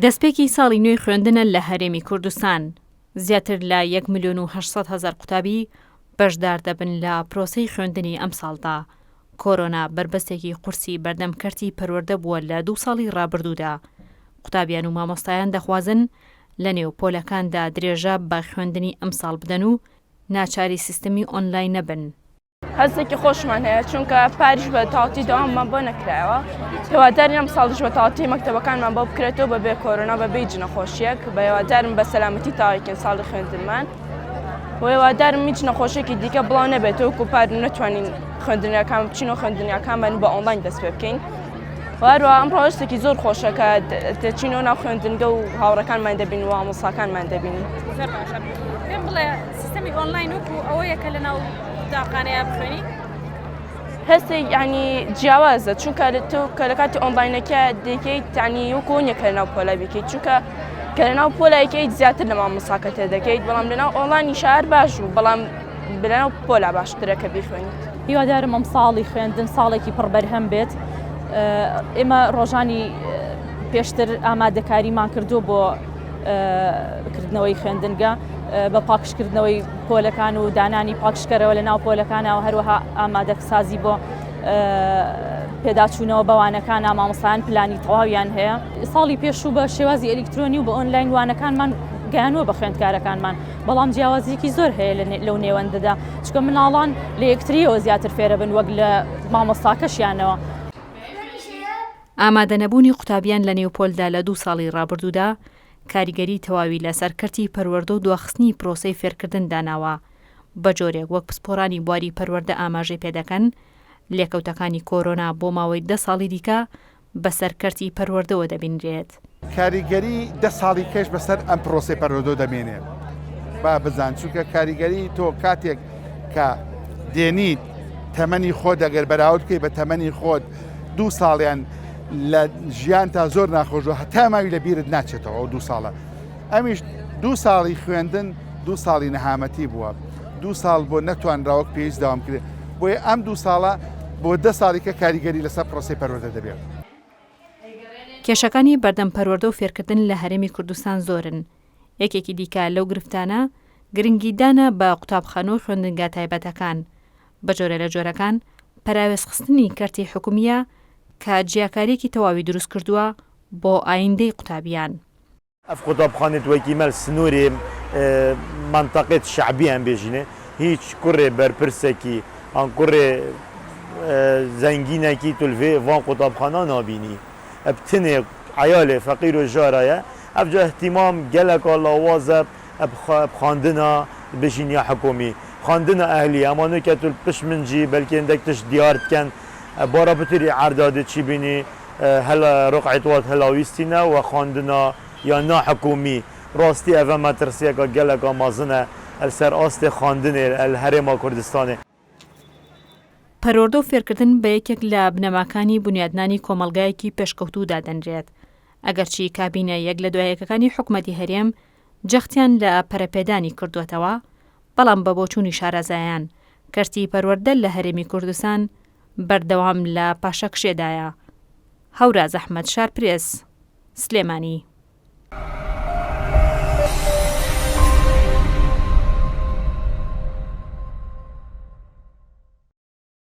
دەستپێکی ساڵی نوێی خوێندنە لە هەرێمی کوردستان، زیاتر لە یەک ملیۆن و 800 هەزار قوتابی بەشدار دەبن لە پرۆسەی خوێندنی ئەمساڵدا، کۆرۆنا بەربەستێکی قورسی بەردەم کەرتی پەروەردە بووە لە دوو ساڵی ڕابردوودا، قوتابیان و مامۆستایان دەخوازن لەنێو پۆلەکاندا درێژە بە خوێندنی ئەمساڵ بدەن و ناچاری سیستمی ئۆنلاین نەبن. هەستێکی خۆشمان هەیە چونکە پاریش بە تاوتی داواممان بۆ نەکرایەوە هیوادارین ئەم ساڵیش بە تاوتی مەکتەبەکانمان بۆ بکرێتەوە بە بێ کۆرۆنا بە بێ هیچ نەخۆشیەک بە هیوادارم بە سەلامەتی تاوێکین ساڵی خوێندنمان و هیوادارم هیچ نەخۆشیێکی دیکە بڵاو نەبێتەوە و پار نەتوانین خوێندنەکان بچین و خوێندنیەکانمان بە ئۆنلاین دەست پێ بکەین هەروەها ئەمڕۆ هەستێکی زۆر خۆشە کە دەچینەوە ناو خوێندنگە و هاوڕەکانمان دەبین و مامۆستاکانمان دەبینین. زۆر باشە پێم بڵێ سیستەمی ئۆنلاین وەکو ئەوەیە کە لەناو قوتابخانەیە بخوێنی؟ هەستێک یعنی جیاوازە چونکە لە تۆ کە لە کاتی ئۆنلاینەکە دەیکەیت یعنی وەکو نییە کە لەناو پۆلا بیکەیت چونکە کە لەناو پۆلایکەیت زیاتر لە مامۆستاکە تێدەگەیت بەڵام لەناو ئۆنلاینیش هەر باش بوو بەڵام لەناو پۆلا باشترە کە بیخوێنیت. هیوادارم ئەم ساڵی خوێندن ساڵێکی پڕ بەرهەم بێت ئێمە ڕۆژانی پێشتر ئامادەکاریمان کردو بۆ کردنەوەی خوێندنگە بە پاکشکردنەوەی پۆلەکان و دانانی پاکشکەرەوە لە ناو پۆلەکانەوە هەروەها ئامادەسازی بۆ پێداچوونەوە بەوانەکانە مامۆستایان پلانی تەواویان هەیە ساڵی پێشوو بە شێوازی ئەلیکترۆنی و بە ئۆنلاین وانەکانمان گەیانوە بە خوێندکارەکانمان بەڵام جیاوازیەکی زۆر هەیە لەو نێوەندەدا چونکە مناڵان لە یەکتریەوە زیاتر فێرەبن وەک لە مامۆستاکەشیانەوە. ئامادەنەبوونی قوتابیان لە نێو پۆلدا لە دوو ساڵی ڕابردوودا کاریگەری تەواوی لەسەر کەرتی پەروەردە و دواخستنی پرۆسەی فێرکردن داناوە، بەجۆرێک وەک پسپۆرانی بواری پەروەردە ئاماژەی پێدەکەن لێکەوتەکانی کۆرۆنا بۆ ماوەی دە ساڵی دیکە بەسەر کەرتی پەروەردەوە دەبینرێت. کاریگەری دە ساڵی کەش بەسەر ئەم پرۆسەی پەروەردەوە دەمێنێت با بزان چونکە کاریگەری تۆ کاتێک کە دێنیت تەمەنی خۆت ئەگەر بەراورد بکەیت بە تەمەنی خۆت دوو ساڵیان لە ژیان تا زۆر ناخۆش و هەتا ماوی لە بیرت ناچێتەوە ئەو دوو ساڵە ئەمیش دوو ساڵی خوێندن دوو ساڵی نەهامەتی بووە دوو ساڵ بۆ نەتوانراوەک پێویست داوام کرێت بۆیە ئەم دوو ساڵە بۆ دە ساڵی کە کاریگەری لەسەر پرۆسەی پەروەردە دەبێت. کێشەکانی بەردەم پەروەردە و فێرکردن لە هەرێمی کوردستان زۆرن، یەکێکی دیکە لەو گرفتانە گرنگیدانە بە قوتابخانە و خوێندنگا تایبەتەکان، بە جۆرە لە جۆرەکان پەراوێزخستنی کەرتی حکومییە کە جیاکارییەکی تەواوی دروستکردووە بۆ ئایندەی قوتابیان. ئەف قوتابخانێت وەکی مەل سنوورێ مەنتەقێت شەعبی ئەم بێژینێ هیچ کوڕێ بەرپرسەکی ئان کوڕێ زەنگینەکی تو لڤێ ڤان قوتابخانا نابینی ئەب تنێ عەیالێ فەقیر و ژارایە ئەڤ جا ئیهتیمام گەلەکا لاوازە ئەب خواندنا بژین یا حکومی خواندنا ئەهلی ئەمانۆ کە تو پشت من جی بەلکی هندەک تشت دیار دکەن بارا بتری عەردا دێ چی بینی هەلا ڕقعێت وات هەلاویستینە وە خواندنا یا ناحکومی ڕاستی ئەڤە مەترسیەکا گەلەکا مەزنە ئەل سەر ئاستێ خواندنێ ئەل هەرێما کوردستانێ. پەروەردە و فێرکردن بە یەکێک لە بنەماکانی بونیادنانی کۆمەڵگایەکی پێشکەوتوو دادەنرێت، ئەگەرچی کابینە یەک لە دوایەکەکانی حکومەتی هەرێم جەختیان لە پەرەپێدانی کردووەتەوە، بەڵام بە بۆچوونی شارەزایان کەرتی پەروەردە لە هەرێمی کوردستان بەردەوام لە پاشەکشێدایە. هەوراز ئەحمەد، شارپرێس، سلێمانی.